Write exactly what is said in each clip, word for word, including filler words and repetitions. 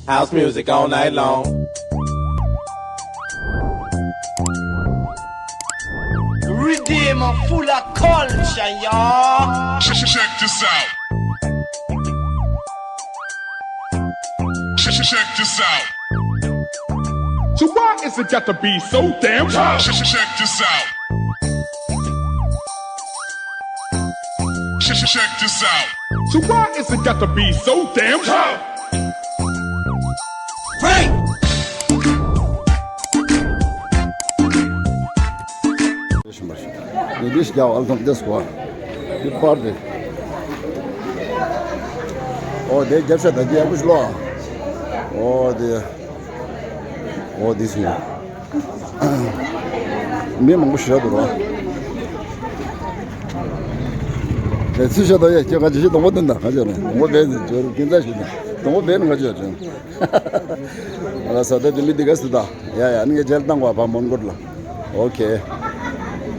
House music all night long. Redeem full of culture, y'all. Check this out. Check, check, check this out. So why is it got to be so damn tough? Check, check, check this out. Check, check, check this out. So why is it got to be so damn tough? Frank! This is how I'll come this one. The party. Oh, they just said that they have a law. Oh, the, oh, this one. མི་མང་པོ་ཞེ་དྲག་འདུག་ར། དེ་ཚོས་ཤ་སྟག་ཡ་ཁྱོད་ཁ་ཅིག་ཞིག་སྡོང་པོ་སྟོན་དང་ཁ་ཅིག་རེད། སྡོང་པོ་བེད་ཟེར་ཁྱོད་རུ་ཀིན་ཙ་ཞིག་དང་སྡོང་པོ་བེད་ནི་ཁ་ཅིག་རེད། ཨ་ལ་ས་ད་དེ་མི་འདི་ག་སི་ད་ཡ་ཡ་ནི་ངས་མཇལ་བཏང་བ་ཕ་མོན་གྷོ་ལ། ཨོ་ཁེ།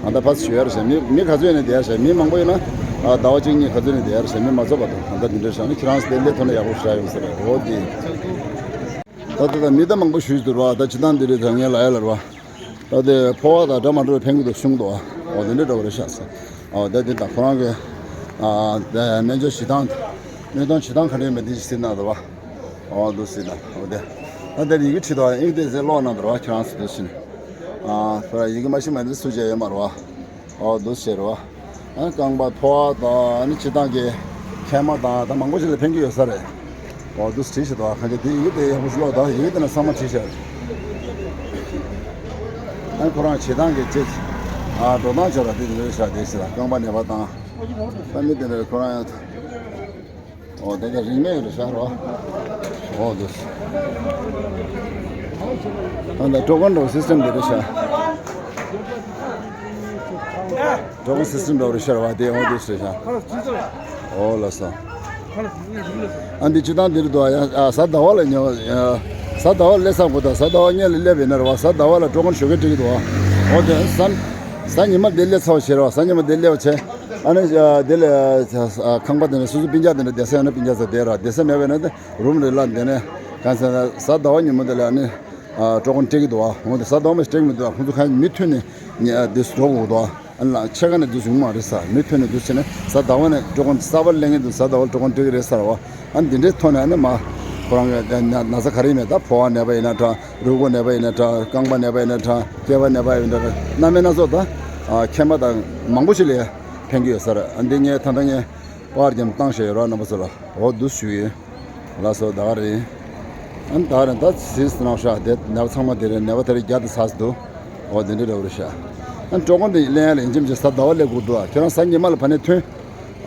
ཨ་ད་ཕ་སི་ཞུ་ཡ་རེད་ཤག་མི་མི་ག་ཚོད་ཡོད་ན་དེ་ཡ་ཤག་མི་མང་པོ་ཡོད་ན་ཨ་ཟླ་བ་གཅིག་གཉིས་ག་ཚོད་ནས་དེ་ཡ་རེད་ཤག་མི་མ་ཚོགས་པ་དང་ཨ་ད་འདི་འདྲ་ཤག་ནི་ཁྱེད་རང་སི་དེ་ལས་ཐོན་ན་ཡག་པོ་ཞིག་ཡོང་ས་རེད། ཨོ་དེ། ད་ལྟ་ད་མི་ད་མང་པོ་ཞུས་འདུག་ར། ད་སྤྱི་བཏང་འདི་རེད། ད་ངས་ལ་ཡ་ལ་ར། ད་དེ་ཕོ་བ་དང་འདྲ་མ་འདྲ་བའི་ཕན་གྱི་འདུག་གསུངས་འདུག་ཨ། འོ་དེ་འདྲ་འདྲ་བ་རེད་ཤག་ཟེར། འོ་ད་དེ་ད་ཁོ་རང་གི་ཨ་ད་སྨན་བཅོས་བྱེད་སྟངས་སྨན་གཏོང་བྱེད་སྟངས་ག་འདྲ་ཡོད་མེད་དེ་ཞིག་གཟིགས་ན་འདུག་བ། འོ་འདུག་ཟེར་ན་འོ་དེ། ད་དེར་ཡི་གེ་བྲིས་འདུག་ཨ། ཡི་གེ་དེ་ཟེར་ཀློག་གནང་འདུག་ར། ཁྱེད་རང་ཚོ་འདུག་ཟེར་ནས། ཨ་ཁོ་རང་ཡི་གེ་མ་ཤེས་མ་འདི་སུ་བྱས་ཡོད་མ་རེད་བ། ཨོ་འདུག་ཟེར་བ། ཨ་རྐང་པ་ཕོ་བ་དང་ཨ་ནི་སྤྱི་བཏང་གི་མཁལ་མ་དང་ད་མང་པོ་ཞིག་ལ་ཕན་གྱི་ཡོད་ས་རེད། ཨོ་འདུག་བྲིས་ཤིག་དང་ཁ་ཅིག་དེ་ཡི་གེ་དེ་ཡག་པོ་ཞིག་ཀློག་དང་ཡི་གེ་དེ་ན་ཚང་མ་བྲིས་ཤག་ཨ་ཁོ་རང་བྱེད་སྟངས་ཀྱི་ཅིག་ཨ་འགྲོ་སྟངས་བྱས་པ་དེ་འདྲ་ཤག་དེ་ཞིག་ལ་རྐང་པ་ནད་པ་དང་། ད་མི་དེ་འདྲ་ཁོ་རང་ཡང་། ཨོ་དེ་ཚོ་རིན་མེད་རེད་ཤག་རོ། ཨོ་དེ། ཨ་ད་ཀྲོ་ཀོན་འདྲ་བོ་སི་སི་ཊེམ་དེ་རེད་ཤག་ཀྲོ་ཀོན་སི་སི་ཊེམ་འདྲ་བོ་རེད་ཤག་ར་བ་དེ། ཨོ་དེ་རེད་ཤག་ཨོ་ལགས་སོ། ཨ་འདི་སྤྱི་བཏང་འདིར་འདུག་ཨ། ཡ་ཨ་གཟའ་ཟླ་བ་ལ་ཉོ། ཡ་གཟའ་ཟླ་བ་ལ་སླེབས་ས་དགོས་ད། གཟའ་ཟླ་བ་སྔོན་ལ་སླེབས་པ་ཡིན་ན་ར་བ། གཟའ་ཟླ་བ་ལ་ཀྲོ་ཀོན་ཞོགས་ཀས་སྤྲད་ཀྱི་འདུག་ཨ། ཨོ་དེ་གཟའ་གཟའ་ཉི་མ་འདིར་སླེབས་ཚར་བ་བྱས་ར་བ། གཟའ་ཉི་མ་འདིར་སླེབས་པ་བྱས། ཨ་ནི་ཨ་དེ་ལ་ཨ་ཁང་པ་དེ་ནས་སོ་སོ་སྤུན་ཀྱག་དེ་འདྲ་བསྡད་ས་ཡོད་ན་སྤུན་ཀྱག་ཚོ་བསྡད་ར། བསྡད་ས་མེད་པ་ཡིན་ན་རུམ་རེ་ལ་བསྡད་ནས་གང་ཟེར་ན་གཟའ་ཟླ་བ་ཉིན་མོ་དེ་ལ་ཨ་ནི་ཨ་ཀྲོ་ཀོན་སྤྲད་ཀྱི་འདུག་ཨ། འོ་དེ་གཟའ་ཟླ་བ་མ་སྤྲད་ཀྱི་མི་འདུག་ཨ། ཁོང་ཚོ་གང་མི་མཐུད་ནས་ཉ་དེ་འགྲོ་དགོས་འདུག་ཨ། ཨ་ལ་ཕྱེད་ཀ་ནས་དུས་སུ་ཡོང་མ་རེད་ས། མི་མཐུད་ནས་དུས་ཟེར་ནས་གཟའ་ཟླ་བ་ནས་ཀྲོ་ཀོན་གསར་པ་ལེན་གྱི་འདུག་གཟའ་ཟླ་བ་ཀྲོ་ཀོན་སྤྲད་ཀྱི་རེད་ས་ར་བ། ཨ་ནི་འདི་འདྲའི་ཐོག་ནས་ཨ་ནི་མ་ཁོ་རང་གི་ན་ན་ཚ་ག་རེ་ཡིན་མེད་ད། ཕོ་བ་ནད་པ་ཡིན་ན་འདྲ། རུས་ཁོག་ནད་པ་ཡིན་ན་འདྲ། རྐང་པ་ནད་པ་ཡིན་ན་འདྲ། སྐེད་པ་ནད་པ་ཡིན་ན་འདྲ། སྣ་མིན་སྣ་ཚོགས་ད་ཨ་མཁལ་མ་དང་མང་པོ་ཞིག་ལ་ཕན་གྱི་ཡོད་ས་རེད། ཨ་འདི་ངས་ད་ལྟ་ངས་པར་རྒྱབ་བཏང་བཞག་ཡོད་ར། རྣམ་པ་ཚོ་ལ་འོ་འདུག་ཞུ་ཡིན། ལགས་སོ་ད་ག་རེད། ཨ་ནི་ད་ག་རེད། ད་ཟིན་ནང་ཤག་དེ་ནད་པ་ཚང་མ་དེ་རེད། ནད་པ་དེ་རེད་བརྒྱ་དང་ཚ་ཟེར་འདུག་འོ་དེ་འདྲ་འདྲ་བོ་རེད་ཤག་ཨ་ནི་ཀྲོ་ཀོན་དེ་ལེན་ཡ་ལ་ཡིན་གཅིག་མིན་གཅིག་གཟའ་ཟླ་བ་སླེབས་དགོས་འདུག་ཨ། ཁྱོད་རང་གཟའ་ཉི་མ་ལ་ཕ་ནས་ཐོན།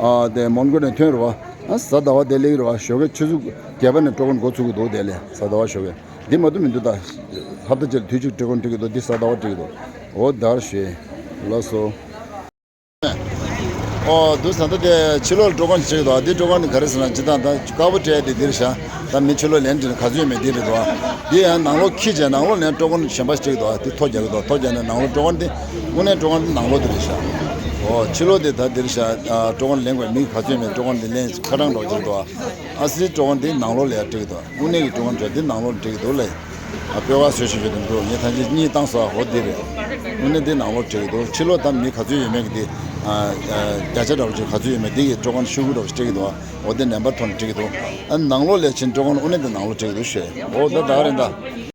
ཨ་དེ་མོན་གྷོ་ནས་ཐོན་རེད་བ། ཨ་གཟའ་ཟླ་བ་དེ་སླེབས་ཀྱི་རེད་བ། ཞོགས་ཀས་ཆུ་ཚོད་བརྒྱད་པ་ནས་ཀྲོ་ཀོན་འགོ་ཚུགས་ཀྱི་འདུག་དེ་ལས་གཟའ་ཟླ་བ་ཞོགས་ཀས། འདི་མ་གཏོགས་མི་འདུག་ད་ཧབ་ཏ་གཅིག་ལ་དུས་གཅིག་ཀྲོ་ཀོན་སྤྲད་ཀྱི་འདུག་འདི་གཟའ་ཟླ་བ་སྤྲད་ཀྱི་འདུག་འོ་ད་ག་རེ་ཞུ་ཡིན། ལགས་སོ། ཨོ་འདུག་ས་ད་དེ་ཕྱི་ལོགས་ལ་ཀྲོ་ཀོན་ཞིག་བྱེད་ཀྱི་འདུག་འདི་ཀྲོ་ཀོན་འདི་ག་རེ་ཟེར་ན་སྤྱིར་བཏང་ད་དཀར་པོ་སྤྲད་དེ་འདིར་བཞག་ད་མི་ཕྱི་ལོགས་ལན་འདྲི་ན་ག་ཚོད་ཡོད་མེད་འདི་རེད་འདུག་འདི་ཡང་ནང་ལོགས་འཁྱེར་བྱས་ནང་ལོགས་ལན་ཀྲོ་ཀོན་གཞན་པ་སྤྲད་ཀྱི་འདུག་འདི་ཐོ་རྒྱག་གི་འདུག་ཐོ་རྒྱག་ནས་ནང་ལོགས་ཀྲོ་ཀོན་འདི་དངོས་གནས་ཀྲོ་ཀོན་འདི་ནང་ལོགས་འདི་རེད་བཞག་ཨོ་ཕྱི་ལོགས་འདི་ད་འདིར་བཞག་ཀྲོ་ཀོན་ལེན་དགོས་མི་ག་ཚོད་ཡོད་མེད་ཀྲོ་ཀོན་འདི་ལེན་ཁ་གྲངས་འདྲ་བོ་ཅིག་འདུག་ཨ་སི་ཀྲོ་ཀོན་འདི་ནང་ལོགས་ལ་ཡར་སྤྲད་ཀྱི་འདུག་དངོས་གནས་ཀྱི་ཀྲོ་ཀོན་འདྲ་འདི་ནང་ལོགས་ལ་སྤྲད་ཀྱི་འདུག་ལེ། ཨ་སྤོས་ཀ་བཟོས་བཞིན་ཡོད་དེ་འདུག་ངས་ཐང་ཆད་གཉིས་བཏང་སོང་། ཨ་འོ་འདི་རེད། དངོས་གནས་འདི་ནང་ལོགས་སྤྲད་ཀྱི་འདུག་ཕྱི་ལོགས་ད་མི་ག་ཚོད་ཡོད་མེད་ཀྱི་འདི་ཨ་ཨ་བརྒྱ་ཆ་འདྲ་བོ་ཅིག་ག་ཚོད་ཡོད་མེད་འདི་གི་ཀྲོ་ཀོན་ཤོག་གུ་འདྲ་བོ་ཞིག་སྤྲད་ཀྱི་འདུག་འོ་འདི་ནམ་བར་ཐོག་ནས་སྤྲད་ཀྱི་འདུག་ཨ་ནང་ལོགས་ལ་ཕྱིན་ཀྲོ་ཀོན་དངོས་གནས་འདི་ནང་ལོགས་སྤྲད་ཀྱི་འདུག་ཞེས། འོ་ད་ད་རེད་ད།